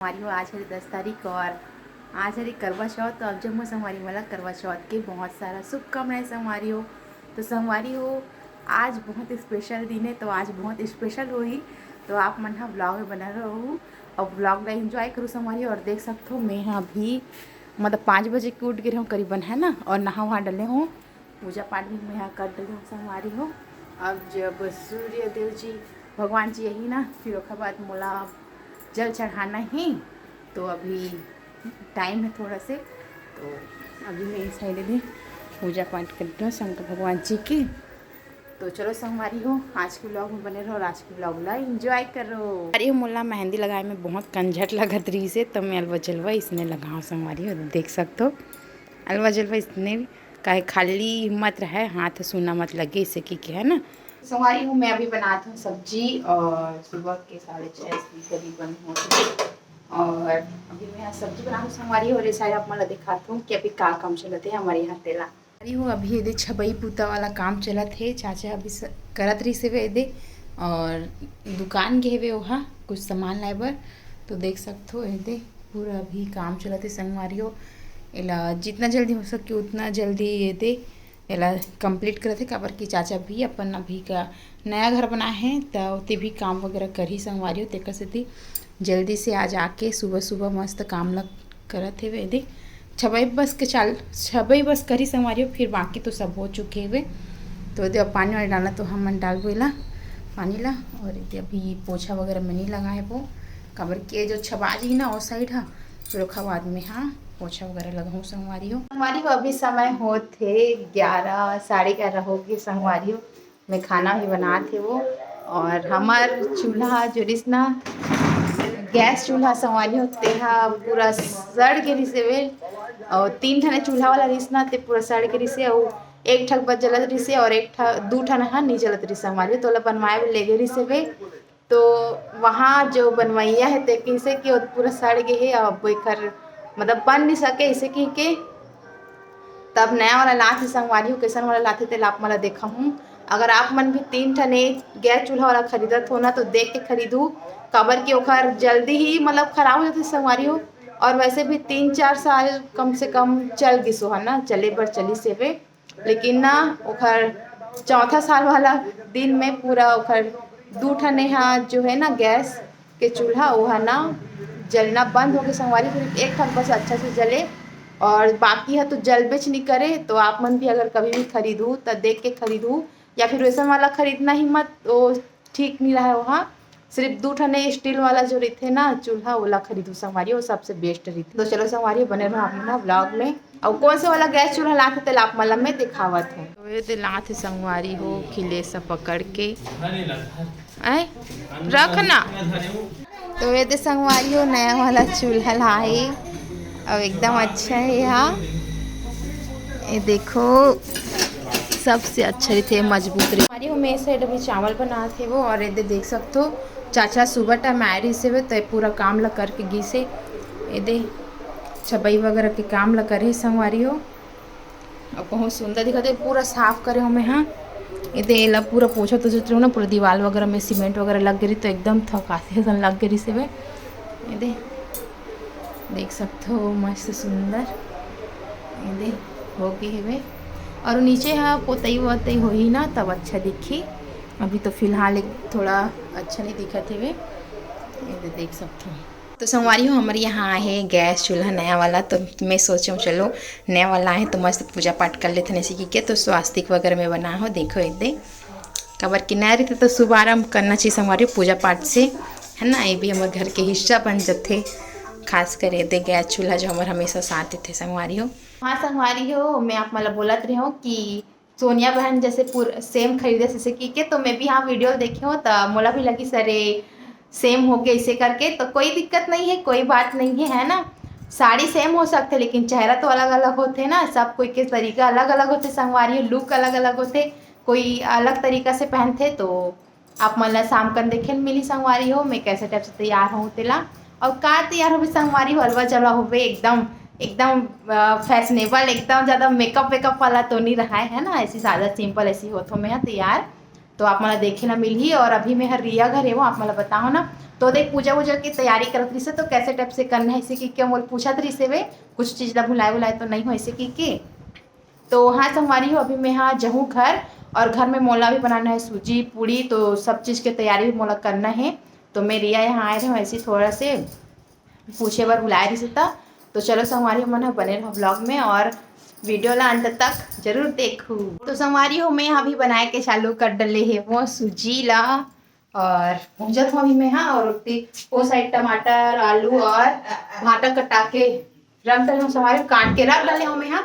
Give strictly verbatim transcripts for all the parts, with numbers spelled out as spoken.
संगवारी हो, आज हरे दस तारीख और आज हरे करवा चौथ। तो आप जम्मो संगवारी मन ला करवा चौथ के बहुत सारा शुभकामनाएं संगवारी हो। तो संगवारी हो, आज बहुत स्पेशल दिन है, तो आज बहुत स्पेशल होही। तो आप मन ह ब्लॉग में बना रहू और ब्लॉग ला एंजॉय करू संगवारी हो। और देख सकथो, मैं ह अभी मतलब पाँच बजे के उठ गे रहूँ करीबन, है ना, और नहा वहा डले हूँ, पूजा पाठ भी मैं ह कर डले हूँ संगवारी हो। अब जब सूर्य देव जी, भगवान जी यही ना, फिर ओकर बाद मोला जल चढ़ाना ही। तो अभी टाइम है थोड़ा से, तो अभी मैं इस साइड भी पूजा पाठ कर रही हूँ शंकर भगवान जी की। तो चलो संगवारी हो, आज के ब्लॉग में बने रहो और आज के ब्लॉग ला एंजॉय करो। अरे मोला मेहंदी लगाए में बहुत कंझट लगत रही से, तो मैं अलवा जलवा इसने लगाओ संगवारी हो। देख सकते हो, अलवा जलवा इसने, काहे खाली मत रहे, हाथ सूना मत लगे, इसे की के, है ना। संगवारी हो, मैं अभी बनात हूँ सब्जी और सुबह के साढ़े छः के करीबन हो चुके। और अभी मैं यहाँ सब्जी बनात हूँ संगवारी हो, और ये साइड आप मन ला दिखात हूँ कि अभी का काम चलत है हमारे यहाँ तेला। अरे हो, अभी एदे छबई पुता वाला काम चलत है, चाचा अभी स-, करत रहिस हेवे एदे, और दुकान गे हेवे ओहा कुछ सामान लाए बर। तो देख सकथो एदे पूरा अभी काम चलत है संगवारी हो। एला जितना जल्दी हो सके उतना जल्दी एदे एला कंप्लीट करत है, काबर कि चाचा भी अपन अभी का नया घर बनाए हैं, त ओते भी काम वगैरह करही संगवारी हो, तेकर सेती जल्दी से आज आके सुबह सुबह मस्त काम ल करत हेवे। एदे छबई बस के चाल, छबई बस करी संगवारी हो, फिर बाकी तो सब हो चुके हेवे। तो एदे अब पानी वानी डालना, तो हमन डालबो एला पानी ला। और एदे अभी पोछा वगैरह में नहीं लगाए वो, काबर के जो छबा जी ना ओ साइड हा, फिर ओखर बाद में हाँ पोछा वगैरह लगाऊँ संगवारी हो। संगवारी हो, अभी समय होत हे ग्यारह, साढ़े ग्यारह हो गए संगवारी हो। मैं खाना भी बनात हे वो, और हमार चूल्हा जो रिस ना, गैस चूल्हा संगवारी हो, तेहा पूरा सड़ के रिसे वे। और तीन ठने चूल्हा वाला रिस ना, ते पूरा सड़ के रिसे। और एक ठक बस जलत रिसे और एक ठा, दू ठन हा नहीं जलत रिसे संगवारी हो, तोला बनवाए बर लेगे रिसे वे। तो वहाँ जो बनवइया है ते कइसे कि वो पूरा सड़ गे हे, अब एकर मतलब बन नहीं सके, इसे कहि के तब नया वाला लात हे संगवारी हो। कैसन वाला लात हे तेला आप मन ला देखा हूँ। अगर आप मन भी तीन ठने गैस चूल्हा वाला खरीदत हो ना, तो देख के खरीदू, काबर कि ओखर जल्दी ही मतलब खराब हो जाथे संगवारी हो। और वैसे भी तीन चार साल कम से कम चल गिस ओहा ना, चले बर चलिस हेवे। लेकिन ना, ओखर चौथा साल वाला दिन में पूरा ओखर दू ठने हा जो है ना गैस के चूल्हा, वो हा ना जलना बंद हो गए संगवारी। सिर्फ एक ठन बस अच्छा से जले और बाकी हा तो जलबेच नहीं करे। तो आप मन भी अगर कभी भी खरीदू तो देख के खरीदू, या फिर वैसन वाला खरीदना ही मत, वो ठीक नहीं रहा वहाँ। सिर्फ दू ठने स्टील वाला जो रहिथे ना चूल्हा, ओला खरीदू संगवारी, वो सबसे बेस्ट रहिथे। तो चलो संगवारी, बने रहो आप मन ब्लॉग में। और कौन से वाला गैस चूल्हा लाथे तेला आप मन ला मैं दिखावत हूँ। तो ये दे लाथे संगवारी हो, खिले से पकड़ के। आए, रख ना। तो ये दे संगवारी हो, नया वाला चूल्हा लाए, और एकदम अच्छा है यहाँ। ये देखो, सबसे अच्छा रहिथे, मजबूत रहिथे। हमारी हमें साइड अभी चावल बनात हे वो, और एदे देख सकथो, चाचा सुबह टाइम आए रहिस हेवे, तो ये पूरा काम ला करके गिस हे। एदे छबई वगैरह के काम ला करे संगवारी हो, और बहुत सुंदर दिखत हे, पूरा साफ करे हो मैं, हाँ। एदे एला पूरा पोछा तो जतरो ना, पूरा दीवार वगैरह में सीमेंट वगैरह लग गई, तो एकदम थकासी असन लग गई हेवे। एदे देख सकथो, मस्त सुंदर एदे हो गे हेवे। और नीचे हा पोतई वोतई होही ना, तब अच्छा दिखही। अभी तो फिलहाल एक थोड़ा अच्छा नहीं दिखत हेवे। एदे देख सकथो। तो संगवारी हो, हमारे यहाँ आहे गैस चूल्हा नया वाला, तो मैं सोचूँ चलो नया वाला आहे तो मस्त पूजा पाठ कर लेथन ऐसे कहिके। तो स्वास्तिक वगैरह में बना हो, देखो एदे, काबर कि नया रहिथे तो शुभारंभ करना चाहिए संगवारी हो पूजा पाठ से, है ना। ये भी हमारे घर के हिस्सा बन जाथे, खास कर एदे गैस चूल्हा जो हमारे हमेशा साथ रहिथे संगवारी हो। हाँ संगवारी हो, मैं आप मन ला बोलत रहे हूँ कि सोनिया बहन जैसे पूर-, सेम खरीदे जैसे कहिके, तो मैं भी हाँ वीडियो देखे हूँ, तो मोला भी लगिस अरे सेम हो गया इसे करके। तो कोई दिक्कत नहीं है, कोई बात नहीं है, है ना। साड़ी सेम हो सकथे, लेकिन चेहरा तो अलग अलग होथे ना, सब कोई के तरीका अलग अलग होथे संगवारी हो, लुक अलग अलग होथे, कोई अलग तरीका से पहनथे। तो आप मन ला शाम कन देखे ल मिली संगवारी हो, मैं कैसे टाइप से तैयार हूँ तेला। और का तैयार होबे संगवारी हो, अलवा जलवा होबे एकदम, एकदम, अ, फैशनेबल, एकदम ज़्यादा मेकअप वेकअप वाला तो नहीं रहा है, है ना, ऐसी सादा सिंपल ऐसी होत हो मैं तैयार। तो आप मन ला देखे ला मिलही। और अभी मैं हर रिया घर हे, वो आप मन ला बताओ ना। तो देख, पूजा वूजा की तैयारी करत रहिसे, तो कैसे टाइप से करना है, इसे कि क्या मोल पूछत रहिसे वे, कुछ चीज ला भुलाए भुलाए तो नहीं हो, इसे कि के। तो हाँ संगवारी हो, अभी मैं हाँ जहूँ घर, और घर में मोला भी बनाना है सूजी पूड़ी, तो सब चीज के तैयारी भी मोला करना है। तो मैं रिया यहाँ आए रहे हूँ ऐसे ही थोड़ा से पूछे बर बुलाए रहिस त। तो चलो संगवारी हो, मन ह बने रहो ब्लॉग में और वीडियो ला अंत तक जरूर देखू। तो संगवारी हो, मैं अभी बनाए के चालू कर डले हे वो सूजी ला, और भूंजत हूँ अभी मैं हाँ। और ओती ओ साइड टमाटर, आलू और भाटा कटा के रख डले हूँ संगवारी हो, काट के रख डले हूँ मैं हाँ।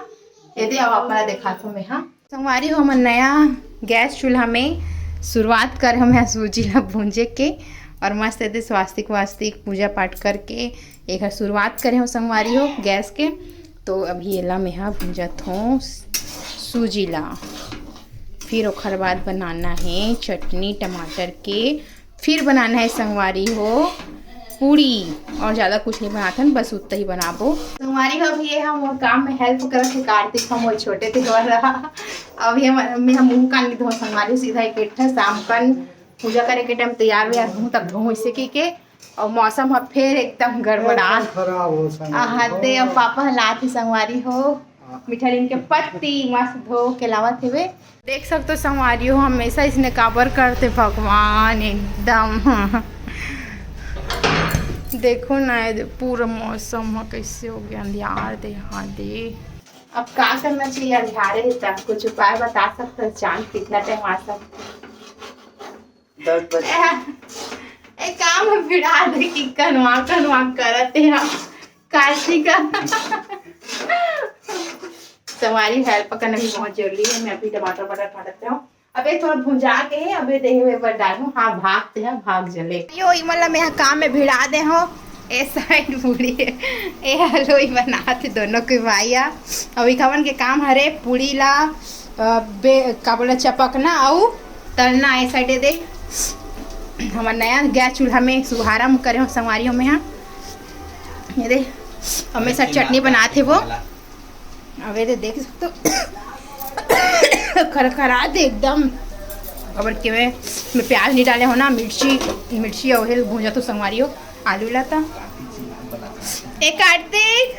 ये दे, अब आप मन ला देखात हूँ मैं हाँ। संगवारी हो, हमन नया गैस चूल्हा में शुरुआत करे हन सूजी ला भूंजे के, और मस्त एदे स्वास्तिक वास्तिक पूजा पाठ करके एकर शुरुआत करे हन संगवारी हो गैस के। तो अभी एला मेहा भूंजत हूँ सूजी ला, फिर ओखर बाद बनाना है चटनी टमाटर के, फिर बनाना है संगवारी हो पूड़ी, और ज्यादा कुछ नहीं बनाथन, बस उतना ही बनाबो। संगवारी हो, अभी ये हम मोर काम में हेल्प करत हे कार्तिक, हम वो छोटे देवर रहा। अब ये म-, मैं हम मुंह कान नहीं धो संगवारी, सीधा एक ठा शाम कन पूजा करे के टाइम तैयार व्यार हूँ, तब धोऊँ इसे की के। और मौसम ह फेर एकदम गड़बड़ा। मौसम खराब हो संगवारी हो। हाँ, ते अब पापा ह लात ही संगवारी हो। हाँ। मीठा नीम के पत्ती मस्त धो के लावत हेवे। देख सकते हो संगवारी हो, हमेशा इसने काबर करते भगवान एकदम। देखो ना, ये पूरा मौसम ह कैसे हो गया, अंधियार दे, हाँ दे। अब का करना चाहिए, अंधियारे है तब कुछ उपाय बता सकते हो, चांद कितना टाइम आ सकता है? दस बजे। ए, ए, काम में भिड़ा दे कि कनवा, कनवा करत हे हम। कार्तिक का। संगवारी हेल्प करना भी बहुत जरूरी है। मैं अभी टमाटर वमाटर काटत हूँ। अबे थोड़ा भुंजा के है, अबे देहे में बर डालूं। हाँ, भागते हैं, भाग जले। यो, इमन ला मैं काम में भिड़ा दे हो। ए साइड बूढ़ी है। ए हलवाई बनात हे दोनों के भाई आ। अभी खावन के काम हरे पूड़ी ला, अ, बे-, का बोला, चपकना अउ तलना। ए साइड दे, हमर नया गैस चूल्हा में शुभारंभ करे हो संगवारी हो मैं हाँ। ये दे, हमेशा चटनी बनात हे वो। अबे दे, देख सकते हो, खरखरा दे एकदम। अबर के मैं, मैं प्याज नहीं डाले हो ना, मिर्ची, मिर्ची अउ हेल भूंजा तो संगवारी हो, आलू ला था। ए कार्तिक,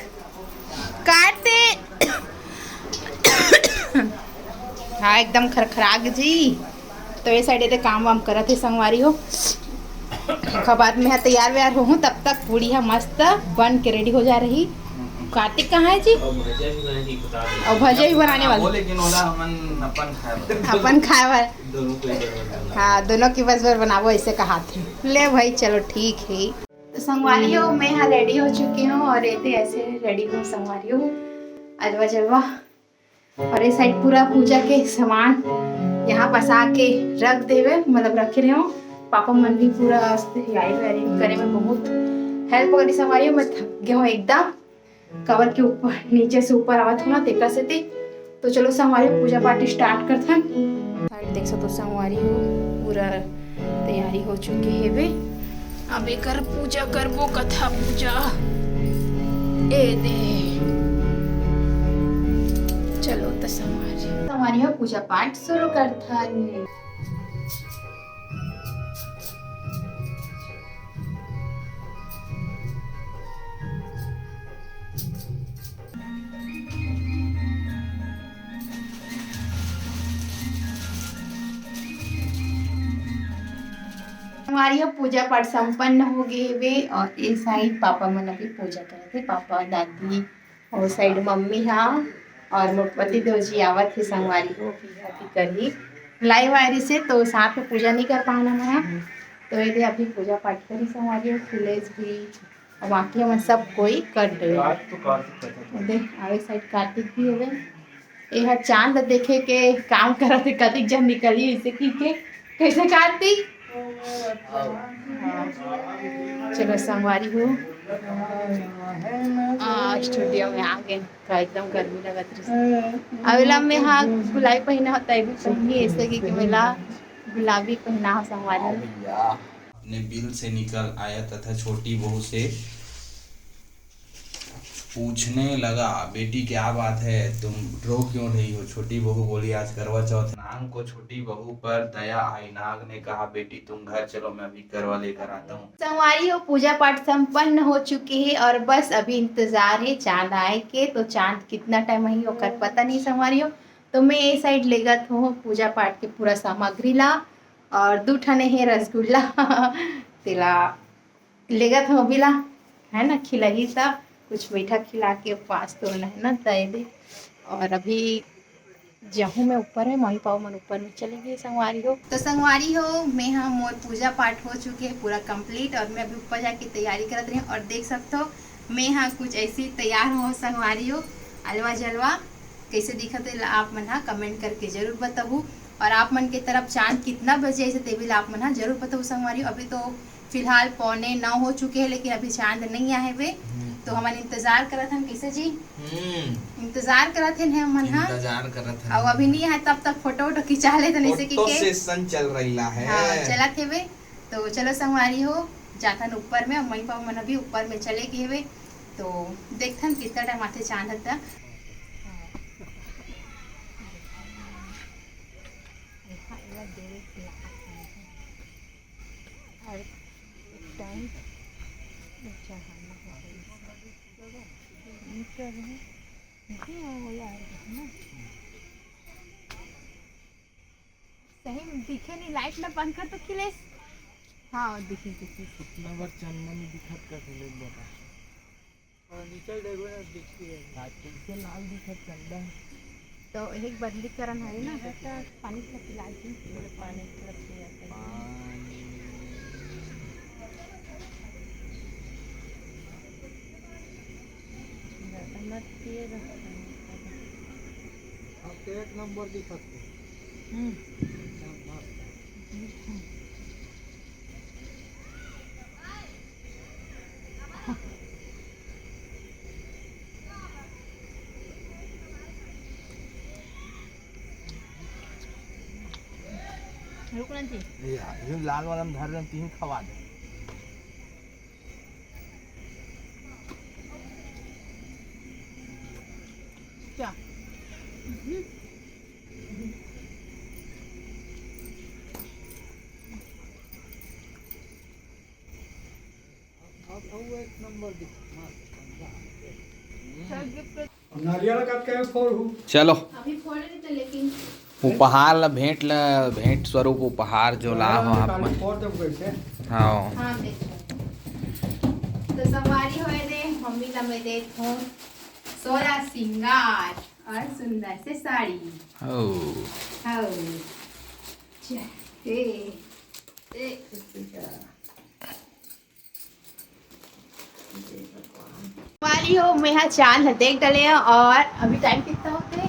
कार्तिक। हाँ, एकदम खरखरा गे जी। तो ये साइड एदे काम वाम करत हे संगवारी हो। ओखर बाद में हा तैयार वैयार होहूँ, तब तक पूड़ी हा मस्त बन के रेडी हो जा रही। कार्तिक कहाँ है जी? और भजिया भी बनाने की बता दे। और भजिया भी बनाने वाला। वो लेकिन ओला हमन अपन खाए बर। अपन खाए बर। दोनों को एक बार बनाना। हाँ, दोनों की बस बर बनाबो, ऐसे कहा थे। ले भाई, चलो ठीक है। तो संगवारी हो, मैं यहाँ रेडी हो चुकी हूँ और ये दे ऐसे रेडी हूँ संगवारी हो। अजवा जलवा। और ये साइड पूरा पूजा के सामान यहाँ पसा के रख देवे, मतलब रखे रहे हो। पापा मन भी पूरा तैयारी वैयारी करे में बहुत हेल्प करी संगवारी हो। मैं थक गए हूँ एकदम, कवर के ऊपर, नीचे से ऊपर आवत हो ना, तेकर सेती। तो चलो संगवारी हो, पूजा पाठ स्टार्ट करथन। साइड देख सकते हो संगवारी हो, पूरा तैयारी हो चुके हेवे। अब एकर पूजा करबो, कथा पूजा। ए दे, चलो त संगवारी, संगवारी हो, पूजा पाठ शुरू करथन। हमारी अब पूजा पाठ संपन्न हो गए हेवे और ये साइड पापा मन अभी पूजा करत हे, पापा, दादी और साइड मम्मी हा और मोर पति देव जी आवत हे संगवारी हो, अभी, अभी करही। लाइव आए रहिसे तो साथ में पूजा नहीं कर पाना मैं, तो ये दे अभी पूजा पाठ करी संगवारी हो, खिलेश भी और बाकी हमन सब कोई कर डरे। आज तो कार्तिक कथा। देख, आवे साइड कार्तिक भी होवे। ए हर चांद देखे के काम करत हे, कतिक जन निकली इसे की के। कैसे कार्तिक? हाँ। चलो संगवारी हो। आ, स्टूडियो में आ गए। का एकदम गर्मी लगत रही। अवेला में हाँ गुलाबी पहना होता है, भी पहनी ऐसे की, कि मेला गुलाबी पहना हो संगवारी। अपने बिल से निकल आया तथा छोटी बहू से पूछने लगा, "बेटी, क्या बात है, तुम रो क्यों रही हो?" छोटी बहू बोली, "आज करवा चौथ है।" नाग को छोटी बहू पर दया आई। नाग ने कहा, "बेटी, तुम घर चलो, मैं अभी करवा लेकर आता हूँ।" संगवारी हो, पूजा पाठ संपन्न हो चुके हे और बस अभी इंतजार हे चांद आए के। तो चांद कितना टाइम आही, ओकर पता नहीं, संगवारी हो। तो मैं ये साइड लेगत हूँ पूजा पाठ के पूरा सामग्री ला, और दू ठने हे रसगुल्ला तेला लेगत हूँ अभी ला, है ना, खिलाही त कुछ मीठा खिला के उपवास तोड़ना है ना, त ये दे। और अभी जहूँ मैं ऊपर में, मम्मी पापा मन ऊपर में चले गए, संगवारी हो। तो संगवारी हो, मैं हा, मोर पूजा पाठ हो चुके हे पूरा कंप्लीट, और मैं अभी ऊपर जाके तैयारी करत रही हूँ। और देख सकते हो, मैं हा कुछ ऐसी तैयार हो, संगवारी हो, अलवा जलवा। कैसे दिखत हे, आप मन हा कमेंट करके जरूर बताहू। और आप मन के तरफ चांद कितना बजे ऐसे, ते भी ला आप मन हा जरूर बताहू, संगवारी हो। अभी तो फिलहाल पौने नौ हो चुके हैं, लेकिन अभी चांद नहीं आए हुए। हम्म। तो हमन इंतजार करत हन, कैसे जी? हम्म। इंतजार करत हन हमन हा। इंतजार करत हन। अब अभी नहीं आए, तब तक फोटो वोटो खिंचा लेथन, ऐसे कि फोटो के सेशन चल रहा है। हाँ, चलत हेवे। तो चलो संगवारी हो, जाथन ऊपर में, मम्मी पापा मन अभी ऊपर में चले गए हेवे। तो देखथन कितना टाइम आथे चांद ह त। और टाइम, अच्छा, हाँ, मीटर है। नहीं, वो यार, है ना? सही में दिखे नहीं, लाइट ला बंद कर तो खिलेस। हाँ, दिखी, दिखी। कितना बार चंदन दिखत का खिलेस बता। और नीचे देखो ना, दिखती है। आज कैसे लाल दिखत चंदन? तो एक बदली करन है ना, तो पानी का पिला दी। पानी का पिला दी। पानी। ज्यादा मत पिए, बस पानी का। अब तो एक नंबर दिखत है। हम्म। एकदम मस्त। रुक ना जी। ये, ये लाल वाला में धर रहे हैं, तीन खवा दे। क्या? अब, अब वो एक नंबर दिख, मस्त, समझा। चल, गिफ्ट। नारियल काट के फोड़ हूँ। चलो, अभी फोड़ रहे थे, लेकिन उपहार ला, भेंट ला, भेंट स्वरूप उपहार जो ला हो आप मन। फोड़ दो कैसे? हाँ। हाँ, देखो। तो संगवारी होए दे, मम्मी ला मैं देत हूँ सोरा सिंगार और सुंदर से साड़ी। हो। हो। चा-, हे। ए, संगवारी हो, मैं हा चांद ह देख डले हंव और अभी टाइम कितना होथे?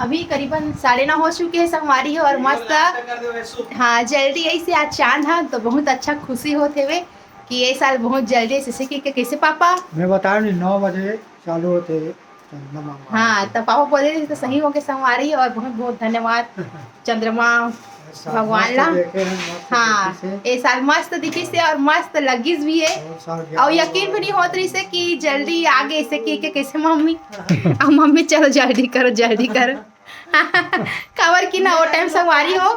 अभी करीबन साढ़े नौ हो चुके हैं संगवारी हो, और मस्त, हाँ, जल्दी ऐसे आज चांद ह, तो बहुत अच्छा खुशी होत हेवे कि ये साल बहुत जल्दी ऐसे सीखे के कैसे पापा? मैं बता रही, नौ बजे चालू होते चंद्रमा। हाँ, तो पापा बोले रहे तो सही हो के संगवारी, और बहुत बहुत धन्यवाद चंद्रमा भगवान ला। हाँ, ए साल मस्त दिखिस हे और मस्त लगिस भी हे। और यकीन भी नहीं होत रहिस हे कि जल्दी आगे से कि के कैसे मम्मी, अब मम्मी चलो जल्दी करो, जल्दी करो। काबर कि ना वो टाइम संगवारी हो,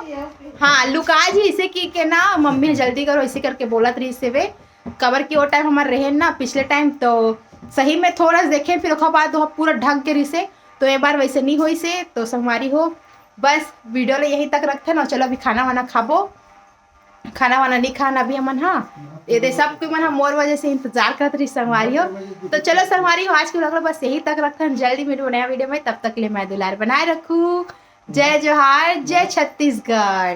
हाँ, लुका जी इसे कि के ना मम्मी जल्दी करो, इसे करके बोलत रहिस हे वे। काबर कि वो टाइम हमर रहे ना पिछले टाइम, तो सही में थोड़ा देखे, फिर ओकर बाद वो पूरा ढक के रहिस हे। तो ए बार वैसे नहीं होइस हे। तो संगवारी हो, बस वीडियो ला यहीं तक रखथन और चलो अभी खाना वाना खाबो। खाना वाना नहीं खान अभी हमन, हाँ, ये दे सब कोई मन ह मोर वजह से इंतजार करत रहिस संगवारी हो। तो चलो संगवारी हो, आज के vlog ला बस यहीं तक रखथन, जल्दी मिलबो नया वीडियो में, तब तक के लिए मैं दुलार बनाए रखू। जय जोहार, जय छत्तीसगढ़।